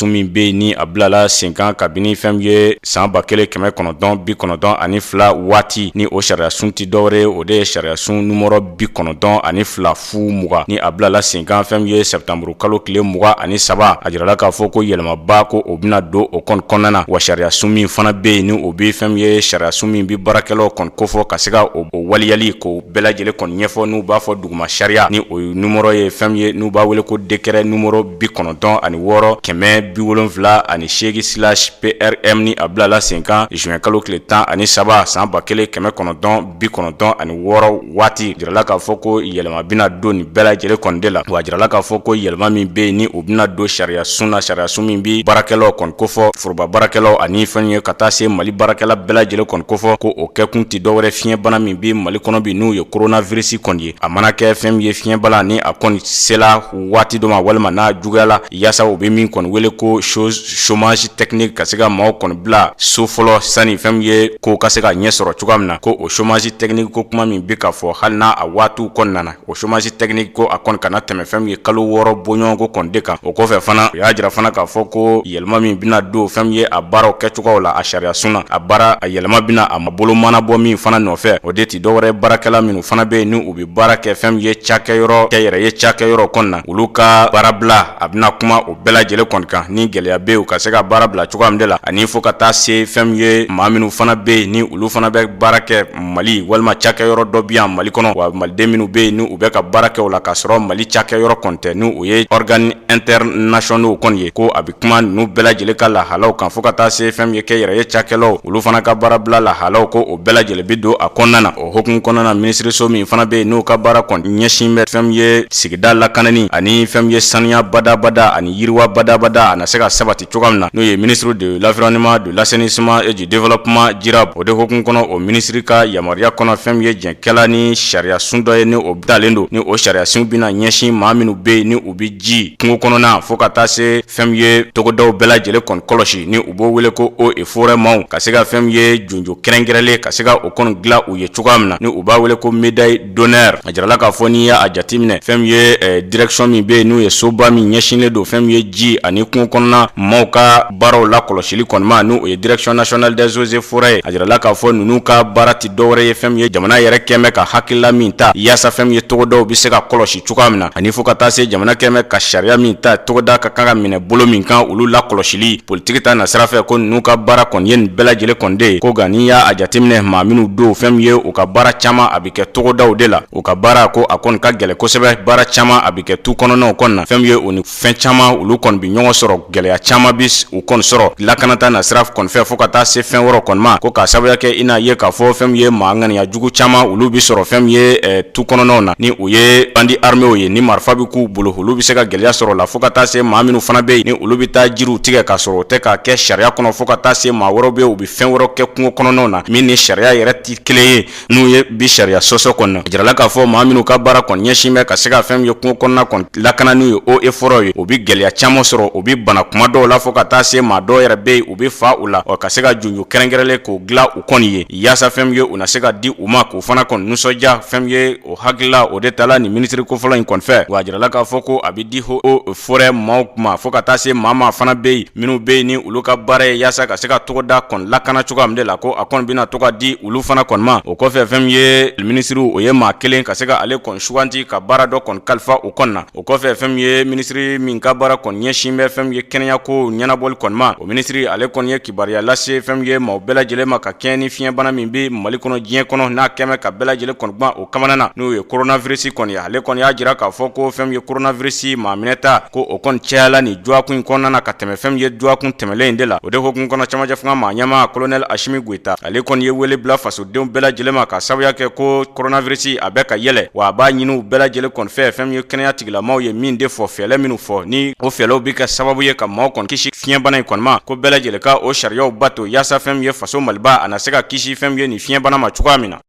min bɛ yen ni a bilala sen kan kabini fɛn min ye san 1992 waati. Ni o sariyasun tɛ dɔwɛrɛ ye, o de ye sariyasun numéro 92 0 20 ni a bilala sen kan fɛn min ye sɛtanburu kalo tile 23. A jirala k'a fɔ ko yɛlɛmaba ko o bɛna don o kɔni kɔnɔna na. Wa sariyasun min fana bɛ yen, ni o bɛ fɛn min ye sariyasun min bɛ baarakɛlaw kɔni kofɔ ka se ka o waleyali k'o bɛɛ lajɛlen kɔni ɲɛfɔ, n'u b'a fɔ duguma sariya, ni o numéro ye fɛn min ye n'u b'a wele ko décret numéro 96 778 PRM, ni a bilala sen kan juin kalo tile 13 san 1996 waati. Jirala k'a fɔ ko yɛlɛma bɛna don nin bɛɛ lajɛlen kɔni de la. Wa a jirala k'a fɔ ko yɛlɛma min bɛ yen, ni o bɛna don sariya sun na, sariya sun min bɛ baarakɛlaw kɔni kofɔ, foroba baarakɛlaw ani fɛn ye ka taa se Mali baarakɛla bɛɛ lajɛlen kɔni kofɔ, ko o kɛkun tɛ dɔwɛrɛ fiɲɛbana min bɛ Mali kɔnɔ bi, n'o ye coronavirus kɔni ye. A mana kɛ fɛn min ye fiɲɛbana ni a kɔni sela waati dɔ ma walima n'a juguyala, yaasa u bɛ min kɔni wele ko chômage technique, ka se ka maaw kɔni bila so fɔlɔ sani fɛn min ye ko ka se ka ɲɛ sɔrɔ cogoya min na, ko o chômage technique ko kuma min bɛ ka fɔ, hali n'a a waatiw kɔni nana, o chômage technique ko a kɔni kana tɛmɛ fɛn min ye kalo 6 bɔɲɔgɔnko kɔni de kan. O kɔfɛ fana, u y'a jira fana k'a fɔ ko yɛlɛma min bɛna don fɛn min ye a baaraw kɛcogoyaw la, a sariya sun na, a baara a yɛlɛma bɛna a bolo mana bɔ min fana nɔfɛ, o de tɛ dɔwɛrɛ baarakɛla minnu fana bɛ yen ni u bɛ baara kɛ fɛn min ye cakɛyɔrɔ kɛnyɛrɛye cakɛyɔrɔ kɔnɔna na, olu ka baarabila, a bɛna kuma o bɛɛ lajɛlen kɔni kan, ni gɛlɛya bɛ yen, u ka se ka baara bila cogoya min de la, ani fo ka taa se fɛn min ye maa minnu fana bɛ yen ni olu fana bɛ baara kɛ Mali walima cakɛyɔrɔ dɔ bɛ yan Mali kɔnɔ, wa maliden minnu bɛ yen ni u bɛ ka baara kɛ o la k'a sɔrɔ Mali cakɛyɔrɔ kɔni tɛ, ni o ye organes internationaux kɔni ye, ko a bɛ kuma ninnu bɛɛ lajɛlen ka lahalaw kan, fo ka taa se fɛn min ye kɛnyɛrɛye cakɛlaw, olu fana ka baarabila lahalaw, ko o bɛɛ lajɛlen bɛ don a kɔnɔna na. O hukumu kɔnɔna na, minisiriso min fana bɛ yen n'o ka baara kɔni ɲɛsin bɛ fɛn min ye sigida lakanani ani fɛn min ye saniya badabada ani yiriwa badabada, a na se ka sabati cogoya min na, n'o ye ministre de l'environnement, de l'assainissement et du développement durable, o de hukumu kɔnɔ, o minisiri ka yamaruya kɔnɔ, fɛn min ye jɛnkɛla ni sariya sun dɔ ye ni o talen don, ni o sariya sun bɛna ɲɛsin maa minnu bɛ yen ni u bɛ ji kungo kɔnɔna fo ka taa se fɛn min ye togodaw bɛɛ lajɛlen kɔni kɔlɔsi, ni u b'o wele ko eaux et forêts maaw, ka se ka fɛn min ye jonjo kɛrɛnkɛrɛnlen ka se ka o kɔni dilan u ye cogoya min na, ni u b'a wele ko médaille d'honneur. A jirala k'a fɔ n'i y'a jateminɛ, fɛn min ye direction min bɛ yen, n'o ye soba min ɲɛsinlen don fɛn min ye ji ani kungo kɔnɔna maaw ka baaraw la kɔlɔsili kɔni ma, n'o ye direction nationale des eaux et forêts ye, a jirala k'a fɔ ninnu ka baara tɛ dɔwɛrɛ ye fɛn min ye jamana yɛrɛ kɛmɛ ka hakilila min ta yaasa fɛn min ye togodaw bɛ se ka kɔlɔsi cogoya min na, ani fo ka taa se jamana kɛmɛ ka sariya min ta togoda ka kan ka minɛ bolo min kan, olu la kɔlɔsili politiki ta nasira fɛ, ko ninnu ka baara kɔni ye nin bɛɛ lajɛlen kɔni de ye. Ko nka n'i y'a jateminɛ, maa minnu don fɛn min ye u ka baara caman a bɛ kɛ togodaw de la, u ka baara ko a kɔni ka gɛlɛn kosɛbɛ, baara caman a bɛ kɛ tu kɔnɔnaw kɔni na, fɛn min ye u ni fɛn caman olu kɔni bɛ ɲɔgɔn sɔrɔ, gɛlɛya caman bɛ u kɔni sɔrɔ lakanata nasira kɔni fɛ fo ka taa se fɛn wɛrɛ kɔni ma, ko k'a sababuya kɛ i n'a ye k'a fɔ fɛn min ye maa ŋaniya jugu caman olu bɛ sɔrɔ fɛn min ye tu kɔnɔnaw na, ni u ye bandits armés ye, ni marifa bɛ k'u bolo, olu bɛ se ka gɛlɛya sɔrɔ la, fo ka taa se maa minnu fana bɛ yen ni olu bɛ taa jiriw tigɛ k'a sɔrɔ o tɛ k'a kɛ sariya kɔnɔ, fo ka taa se maa wɛrɛw bɛ yen, u bɛ fɛn wɛrɛw kɛ kungo kɔnɔnaw na min ni sariya yɛrɛ tɛ kelen ye, n'u ye bi sariya sɔsɔ kɔnɔ. A jirala k'a fɔ maa minnu ka baara kɔni ɲɛsin bɛ ka se ka fɛn min ye kungo kɔnɔna kɔni lakana, n'u ye eaux et forêts ye, u bɛ gɛlɛya caman sɔrɔ, u bɛ bana kuma dɔw la, fo ka taa se maa dɔw yɛrɛ bɛ yen, u bɛ fa u la. Ɔ ka se ka jonjo kɛrɛnkɛrɛnlen k'o dilan u kɔni ye, yaasa fɛn min ye u na se ka di u ma k'u fana kɔni nisɔndiya. Fɛn min ye o hakilila, o de tala nin minisiri kofɔlɔ in kɔni fɛ. Wa a jirala k'a fɔ ko a bɛ di eaux et forêts maaw ma, fo ka taa se maa maa fana bɛ yen minnu bɛ yen ni olu ka baara ye yaasa ka se ka togoda kɔni lakana cogoya min de la, ko a kɔni bɛna to ka di olu fana kɔni ma. O kɔfɛ, fɛn min ye minisiri, o ye maa kelen ka se ka ale kɔni suganti ka baara dɔ kɔni kalifa o kɔni na. O kɔfɛ, fɛn min ye minisiri min ka baara kɔni ɲɛsin bɛ fɛn min ye kɛnɛya ko ɲɛnabɔli kɔni ma, o minisiri ale kɔni ye kibaruya lase fɛn min ye maaw bɛɛ lajɛlen ma ka kɛɲɛ ni fiɲɛbana min bɛ Mali kɔnɔ, diɲɛ kɔnɔ, n'a kɛmɛ ka bɛɛ lajɛlen kɔni gwan o kamana na, n'o ye coronavirus kɔni ye. Ale kɔni y'a jira k'a fɔ ko fɛn min ye coronavirus maa minɛta, ko o kɔni cayala nin dɔgɔkun in kɔnɔna na ka tɛmɛ fɛn min ye dɔgɔkun tɛmɛlen in de la. O de hukumu kɔnɔ, cɛmancɛ fanga maa ɲɛmaa colonel Kolonɛli Asimi Goyita, ale kɔni ye wele bila fasodenw bɛɛ lajɛlen ma ka sababuya kɛ ko coronavirus a bɛ ka yɛlɛ, wa a b'a ɲini u bɛɛ lajɛlen kɔni fɛ, fɛn min ye kɛnɛya tigilamaw ye min de fɔ, fɛɛrɛ minnu fɔ, ni o fɛɛrɛw bɛ kɛ sababu ye ka maaw kɔni kisi fiɲɛbana in kɔni ma, ko bɛɛ lajɛlen ka o sariyaw bato yaasa fɛn min ye faso Maliba a na se ka kisi fɛn min ye nin fiɲɛbana ma cogoya min na.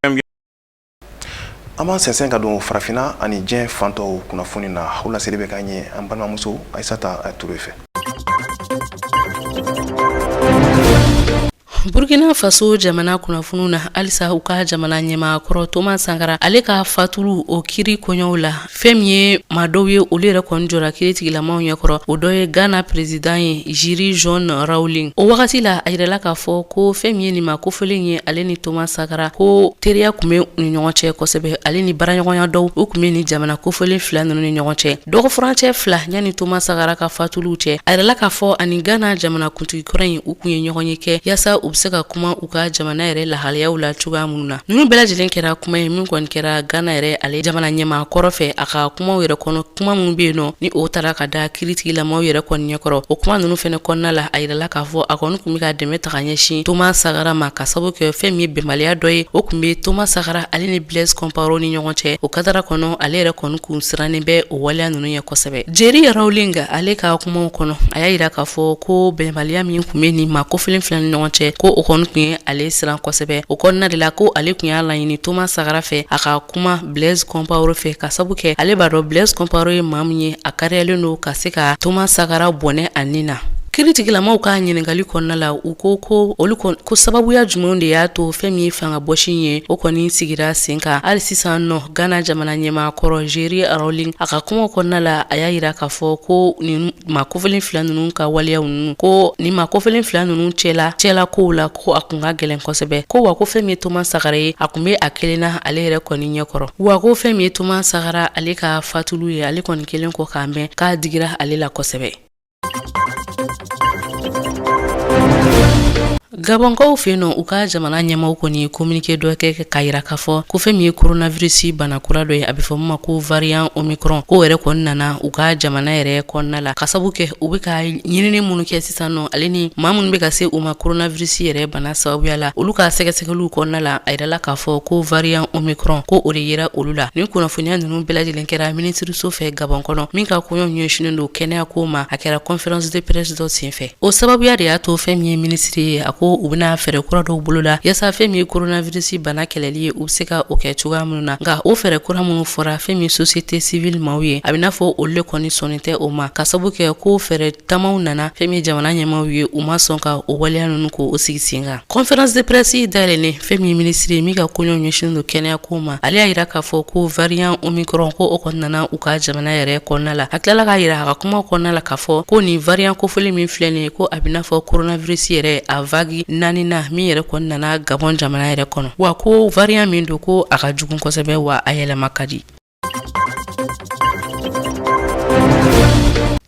An b'an sɛnsɛn ka don farafinna ani diɲɛ fan tɔw kunnafoni na. O laseli bɛ k'an ye an balimamuso Ayisata Ture fɛ. Burkina Faso jamana kunnafoniw na, halisa u ka jamana ɲɛmaa kɔrɔ Thomas Sankara, ale ka fatulu o kiri koɲɛw la, fɛn min ye maa dɔw ye, olu yɛrɛ kɔni jɔra kiri tigilamaw ɲɛkɔrɔ. O dɔ ye Ghana président ye Jerry John Rawlings. O wagati la, a yirala k'a fɔ ko fɛn min ye nin maa kofɔlen ye, ale ni Thomas Sankara, ko teriya tun bɛ u ni ɲɔgɔn cɛ kosɛbɛ, ale ni baaraɲɔgɔnya dɔw u tun bɛ nin jamana kofɔlen fila ninnu ni ɲɔgɔn cɛ. Dɔgɔfurancɛ 2 yanni Thomas Sankara ka fatuluw cɛ, a yirala k'a fɔ ani Ghana jamanakuntigi kɔrɔ in, u tun ye ɲɔgɔn ye kɛ yaasa u bɛ se ka kuma u ka jamana yɛrɛ lahalayaw la cogoya minnu na. Ninnu bɛɛ lajɛlen kɛra kuma ye min kɔni kɛra Ghana yɛrɛ ale jamana ɲɛmaa kɔrɔ fɛ. A ka kumaw yɛrɛ kɔnɔ, kuma minnu bɛ yen nɔ ni o taara ka da kiritigilamaw yɛrɛ kɔni ɲɛkɔrɔ, o kuma ninnu fɛnɛ kɔnɔna la, a yirala k'a fɔ a kɔni tun bɛ ka dɛmɛ ta ka ɲɛsin Thomas Sankara ma, ka sababu kɛ fɛn min ye bɛnbaliya dɔ ye o tun bɛ Thomas Sankara ale ni Blaise Compaoré ni ɲɔgɔn cɛ. O kadara kɔnɔ, ale yɛrɛ kɔni kun sirannen bɛ o waleya ninnu ɲɛ kosɛbɛ. Jerry Rawlings ale ka kumaw kɔnɔ, a y'a yira k'a fɔ ko bɛnbaliya min tun bɛ nin maa kofɔlen fila ni ɲɔgɔn cɛ, ko o kɔni tun ye ale siran kosɛbɛ. O kɔnɔna de la, ko ale tun y'a laɲini Thomas Sankara fɛ a ka kuma Blaise Compaoré fɛ, ka sabu kɛ ale b'a dɔn Blaise Compaoré ye maa min ye, a kariyalen don ka se ka Thomas Sankara bɔnɛ a ni na. Kiritigilamaw ka ɲininkali kɔnɔna la, u ko ko olu ko sababuya jumɛnw de y'a to fɛn min ye fanga bɔsi ye, o kɔni sigira sen kan hali sisan nɔ Ghana jamana ɲɛmaa kɔrɔ Jerry Rawlings, a ka kuma kɔnɔna la, a y'a yira k'a fɔ ko nin maa kofɔlen fila ninnu ka waleyaw ninnu, ko nin maa kofɔlen fila ninnu cɛla kow la, ko a kun ka gɛlɛn kosɛbɛ, ko wa ko fɛn min ye Thomas Sankara ye, a kun bɛ a kelen na ale yɛrɛ kɔni ɲɛkɔrɔ, wa ko fɛn min ye Thomas Sankara ale ka fatulu ye, ale kɔni kelen kɔ k'a mɛn k'a digira ale la kosɛbɛ. Gabɔnkaw fɛ yen nɔ, u ka jamana ɲɛmaaw kɔni ye communiqué dɔ kɛ k'a yira k'a fɔ ko fɛn min ye coronavirus bana kura dɔ ye, a bɛ fɔ min ma ko variant Omicron, k'o yɛrɛ kɔni nana u ka jamana yɛrɛ kɔnɔna la, ka sabu kɛ u bɛ ka ɲinini minnu kɛ sisan nɔ, ale ni maa minnu bɛ ka se u ma coronavirus yɛrɛ bana sababuya la, olu ka sɛgɛsɛgɛliw kɔnɔna la, a yirala k'a fɔ ko variant Omicron, ko o de yera olu la. Nin kunnafoniya ninnu bɛɛ lajɛlen kɛra minisiriso fɛ Gabɔn kɔnɔ, min ka koɲɛw ɲɛsinnen don kɛnɛya ko ma. A kɛra conférence de presse dɔ senfɛ. O sababuya de y'a to fɛn min ye minisiri ye, a ko u bɛna fɛɛrɛ kura dɔw boloda yaasa fɛn min ye coronavirus bana kɛlɛli ye, u bɛ se ka o kɛ cogoya minnu na. Nka o fɛɛrɛ kura minnu fɔra fɛn min société civile maaw ye, a bɛ n'a fɔ olu de kɔni sɔnnen tɛ o ma, ka sababu kɛ ko fɛɛrɛ tamaw nana fɛn min ye jamana ɲɛmaaw ye, u ma sɔn ka o waleya ninnu ko o sigi sen kan. Conférence de presse dayɛlɛnnen, fɛn min ye minisiri ye min ka koɲɛw ɲɛsinnen don kɛnɛya ko ma, ale y'a yira k'a fɔ ko variant Omicron, ko o kɔni nana u ka jamana yɛrɛ kɔnɔna la. A tilala k'a yira a ka kuma kɔnɔna la k'a fɔ ko nin variant kofɔlen min filɛ nin ye, ko a bɛ n'a fɔ coronavirus yɛrɛ a vague naaninan min yɛrɛ kɔni nana Gabon jamana yɛrɛ kɔnɔ, wa ko variant min don, ko a ka jugu kosɛbɛ, wa a yɛlɛma ka di.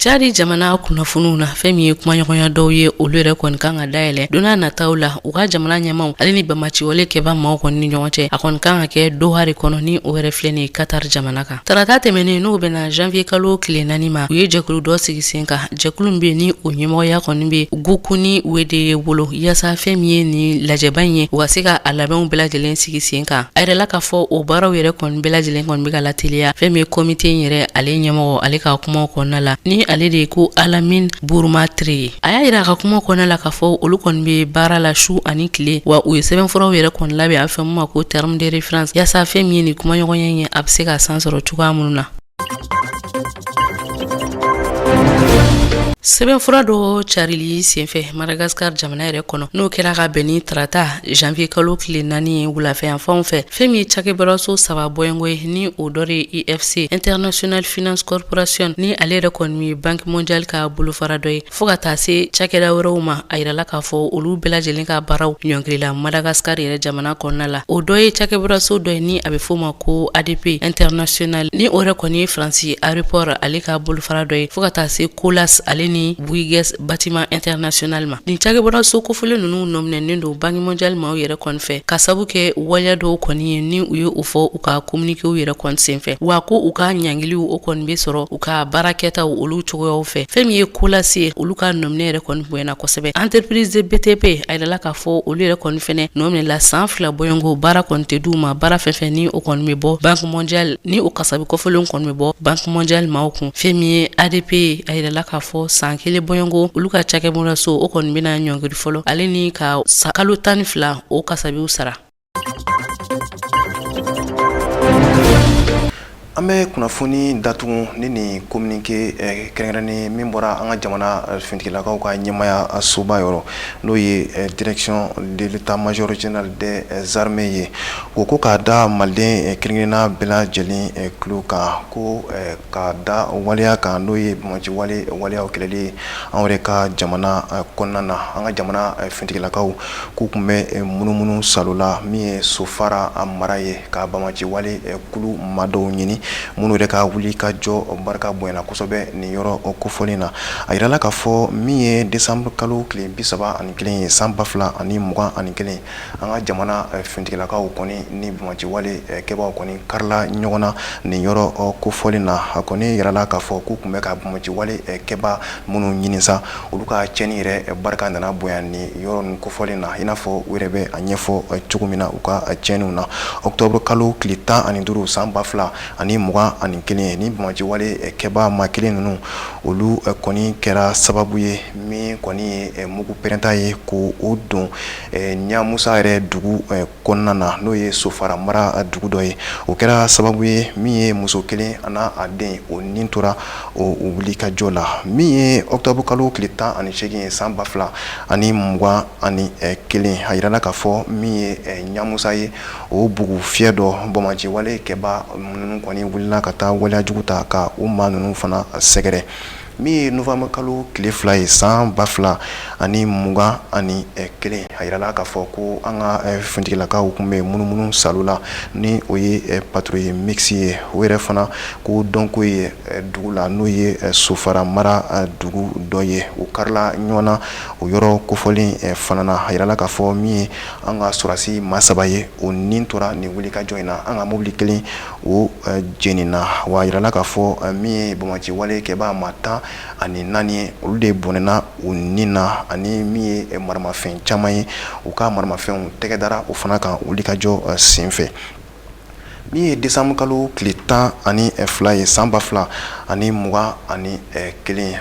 Cadi jamana kunnafoniw na, fɛn min ye kumaɲɔgɔnya dɔw ye, olu yɛrɛ kɔni kan ka dayɛlɛ don n'a nataw la u ka jamana ɲɛmaw ale ni banbaanciwale kɛba maaw kɔni ni ɲɔgɔn cɛ. A kɔni kan ka kɛ Doha de kɔnɔ, ni o yɛrɛ filɛ nin ye Qatar jamana kan. Tarata tɛmɛnen, n'o bɛnna janvier kalo tile 4 ma, u ye jɛkulu dɔ sigi sen kan, jɛkulu min bɛ ni o ɲɛmɔgɔya kɔni bɛ Goukouni Weddeye bolo, yaasa fɛn min ye nin lajɛba in ye, u ka se ka a labɛnw bɛɛ lajɛlen sigi sen kan. A yirala k'a fɔ o baaraw yɛrɛ kɔni bɛɛ lajɛlen kɔni bɛ ka lateliya. Fɛn min ye komite in yɛrɛ ale ɲɛmɔgɔ, ale ka kumaw kɔnɔna la, ni ale de ye ko Alamine Bourma Ture ye, a y'a yira a ka kuma kɔnɔna la k'a fɔ olu kɔni bɛ baara la su ani tile, wa u ye sɛbɛnfuraw yɛrɛ kɔni labɛn, a bɛ fɔ min ma ko terme de référence, yaasa fɛn min ye nin kumaɲɔgɔnya in ye, a bɛ se ka san sɔrɔ cogoya minnu na. Sɛbɛnfura dɔ carili senfɛ Madagascar jamana yɛrɛ kɔnɔ, n'o kɛra ka bɛn ni tarata janvier kalo tile 4 ye wulafɛ yanfanw fɛ, fɛn min ye cakɛbaraso saba bɔɲɔgɔnko ye, ni o dɔ de ye IFC, International Finance Corporation, ni ale yɛrɛ kɔni ye Banque mondiale ka bolofara dɔ ye, fo ka taa se cakɛda wɛrɛw ma. A yirala k'a fɔ olu bɛɛ lajɛlen ka baaraw ɲɔngirila Madagascar yɛrɛ jamana kɔnɔna la. O dɔ ye cakɛbaraso dɔ ye ni a bɛ f'o ma ko ADP International, ni o yɛrɛ kɔni ye Faransi aéroport ale ka bolofara dɔ ye, fo ka taa se Colas ale ni ni Bouygues Bâtiment International ma. Nin cakɛbɔdaso kofɔlen ninnu nɔminɛnen don Banque mondiale maaw yɛrɛ kɔni fɛ ka sabu kɛ waleya dɔw kɔni ye ni u ye o fɔ u ka communiquéw yɛrɛ kɔni senfɛ, wa ko u ka ɲangiliw o kɔni bɛ sɔrɔ u ka baarakɛtaw olu cogoyaw fɛ. Fɛn min ye Colas ye, olu ka nɔminɛ yɛrɛ kɔni bonyana kosɛbɛ. Entreprise de BTP, a yirala k'a fɔ olu yɛrɛ kɔni fɛnɛ nɔminɛla san 2 bɔɲɔgɔnko, baara kɔni tɛ d'u ma, baara fɛn fɛn ni o kɔni bɛ bɔ Banque mondiale, ni o kasabi kofɔlen kɔni bɛ bɔ Banque mondiale maaw kun. Fɛn min ye ADP ye, a yirala k'a fɔ san 1 bɔɲɔgɔnko olu ka cakɛbɔdaso o kɔni bɛna ɲɔngiri fɔlɔ, ale ni ka kalo 12 o kasabiw sara. An bɛ kunnafoni datugu ni nin communiqué kɛrɛnkɛrɛnnen min bɔra an ka jamana finitigilakaw ka ɲɛmaaya soba yɔrɔ, n'o ye direction de l'état-major général des armées ye. O ko k'a da maliden kelenkelenna bɛɛ lajɛlen tulo kan, ko ka da waleya kan, n'o ye banbaanci wale waleyaw kɛlɛli ye an yɛrɛ ka jamana kɔnɔna na. An ka jamana finitigilakaw k'u tun bɛ munumunu salo la min ye Sofara mara ye, ka banbaanci wale kulu maa dɔw ɲini minnu yɛrɛ ka wuli ka jɔ barika bonyana kosɛbɛ nin yɔrɔ kofɔlen na. A yirala k'a fɔ min ye décembre kalo tile 31 ye san 2021, an ka jamana finitigilakaw kɔni ni banbaanci wale kɛbaaw kɔni karila ɲɔgɔn na nin yɔrɔ kofɔlen na. A kɔni yirala k'a fɔ k'u tun bɛ ka banbaanci wale kɛbaa minnu ɲini sa, olu ka tiɲɛni yɛrɛ barika nana bonya nin yɔrɔ ninnu kofɔlen na, i n'a fɔ u yɛrɛ bɛ a ɲɛfɔ cogo min na u ka tiɲɛniw na. Octobre kalo tile 15 san 2021, ni banbaanci wale kɛbaa maa kelen ninnu, olu kɔni kɛra sababu ye min kɔni ye mugu pɛrɛnta ye ko o don Ɲamusa yɛrɛ dugu kɔnɔna na, n'o ye Sofara mara dugu dɔ ye. O kɛra sababu ye min ye muso kelen a n'a a den, o ni tora o wulikajɔ la. Min ye octobre kalo tile 18 ye san 2021, a yirala k'a fɔ min ye Ɲamusa ye, o bugu fiyɛ dɔ, banbaanci wale kɛbaa ninnu kɔni wulila ka taa waleya jugu ta ka u maa ninnu fana sɛgɛrɛ. Min ye novembre kalo tile 2 ye san 2021, a yirala k'a fɔ ko an ka finitigilakaw tun bɛ munumunu salo la, ni o ye patrouille mixte ye. O yɛrɛ fana ko dɔnko ye dugu la, n'o ye Sofara mara dugu dɔ ye. U karila ɲɔgɔn na o yɔrɔ kofɔlen fana na. A yirala k'a fɔ min ye an ka sɔrɔdasi maa 3 ye, o ni tora nin wulikajɔ in na. An ka mobili kelen o jenina. Wa a yirala k'a fɔ min ye banbaanci wale kɛbaa maa 14 ye, olu de bɔnɛna u ni na, ani min ye maramafɛn caman ye, u ka maramafɛnw tɛgɛ dara o fana kan wulikajɔ senfɛ. Min ye décembre kalo tile 12 ye san 2021,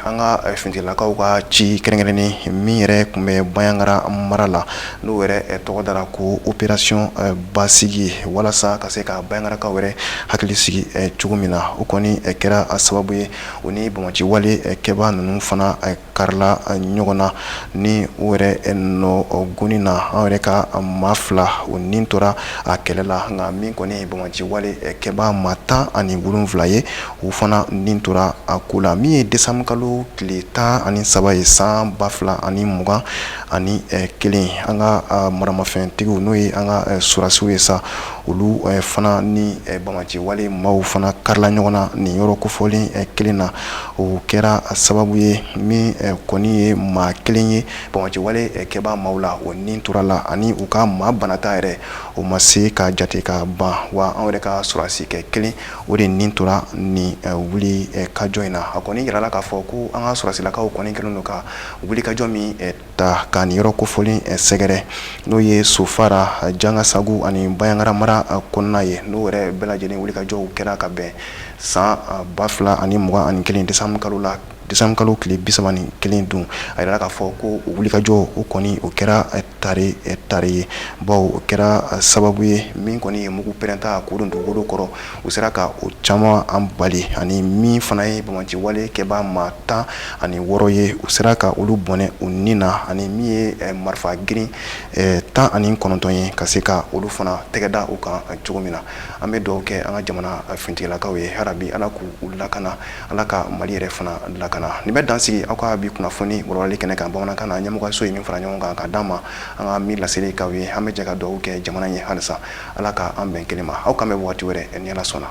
an ka finitigilakaw ka ci kɛrɛnkɛrɛnnen min yɛrɛ tun bɛ Bandiagara mara la, n'o yɛrɛ tɔgɔ dara ko opération basigi, walasa ka se ka Bandiagarakaw yɛrɛ hakili sigi cogo min na, o kɔni kɛra sababu ye o ni banbaanci wale kɛbaa ninnu fana karila ɲɔgɔn na ni u yɛrɛ nɔ goni na. An yɛrɛ ka maa 2 o ni tora a kɛlɛ la, nka min kɔni ye banbaanci wale kɛbaa maa 17 ye, u fana ni tora a ko la. Min ye décembre kalo tile 13 ye san 2021, an ka maramafɛntigiw, n'o ye an ka sɔrɔdasiw ye sa, olu fana ni banbaanci wale maaw fana karila ɲɔgɔn na nin yɔrɔ kofɔlen kelen na. O kɛra sababu ye min kɔni ye maa kelen ye banbaanci wale kɛbaa maaw la, o ni tora la, ani u ka maa banata yɛrɛ o ma se ka jate ka ban. Wa an yɛrɛ ka sɔrɔdasikɛ kelen, o de ni tora nin wuli kajɔ in na. A kɔni yirala k'a fɔ ko an ka sɔrɔdasilakaw kɔni kɛlen don ka wulikajɔ min ta ka nin yɔrɔ kofɔlen sɛgɛrɛ, n'o ye Sofara, Jangasagu ani Bandiagara mara kɔnɔna ye, n'o yɛrɛ bɛɛ lajɛlen wulikajɔw kɛra ka bɛn san 2021 décembre kalo la, décembre kalo tile 31 don. A yirala k'a fɔ ko o wulikajɔ o kɔni o kɛra tare tare ye, bawo o kɛra sababu ye min kɔni ye mugu pɛrɛnta k'o don dugukolo kɔrɔ, u sera ka o caman an bali, ani min fana ye banbaanci wale kɛbaa maa 16 ye, u sera ka olu bɔnɛ u ni na, ani min ye marifa girin 19 ye, ka se ka olu fana tɛgɛ da u kan cogo min na. An bɛ dugawu kɛ an ka jamana finitigilakaw ye harabi, Ala k'u lakana, Ala ka Mali yɛrɛ fana lakana. Nin bɛ dan sigi aw ka bi kunnafoni walawalali kɛnɛ kan bamanankan na. Ɲɛmɔgɔso ye min fara ɲɔgɔn kan ka d'an ma, an ka min laseli k'aw ye. An bɛ jɛ ka dugawu kɛ jamana ye halisa, Ala ka an bɛn kelen ma. Aw k'an bɛn waati wɛrɛ ni Ala sɔnna.